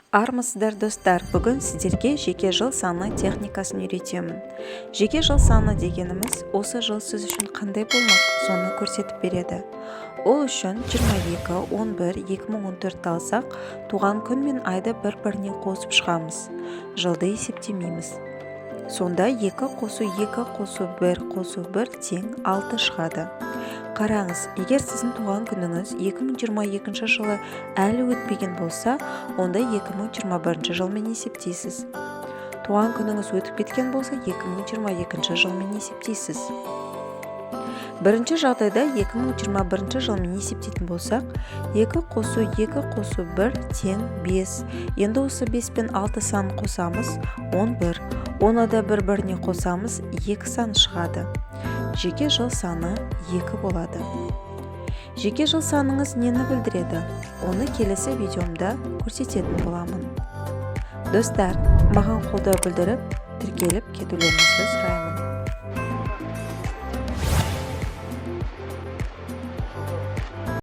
Армысыздар, достар! Бүгін сіздерге жеке жыл саны техникасын үйретемін. Жеке жыл саны дегеніміз осы жыл сіз үшін қандай болмақ, соны көрсетіп береді. Ол үшін 22 11 2014 алсақ, туған күн мен айды бір-біріне қосып шығамыз, жылды есептемейміз. Сонда 2 қосу 2 қосу 1 қосу 1 тең 6 шығады. Қараңыз, егер сіздің туған күніңіз 2022 жылы әлі өтпеген болса, онда 2021 жылмен есептейсіз. Туған күніңіз өтіп кеткен болса, 2022 жылмен есептейсіз. Бірінші жағдайда 2021 жылмен есептейтін болсақ, 2 қосу 2 қосу 1 тең 5. Енді осы 5 пен 6 санын қосамыз, 11. Оны да бір-біріне қосамыз, 2 сан шығады. Жеке жыл саны 2 болады. Жеке жыл саныңыз нені білдіреді? Оны келесі видеомда көрсететін боламын. Достар, маған қолдау білдіріп, тіркеліп кетулеріңізді сұраймын.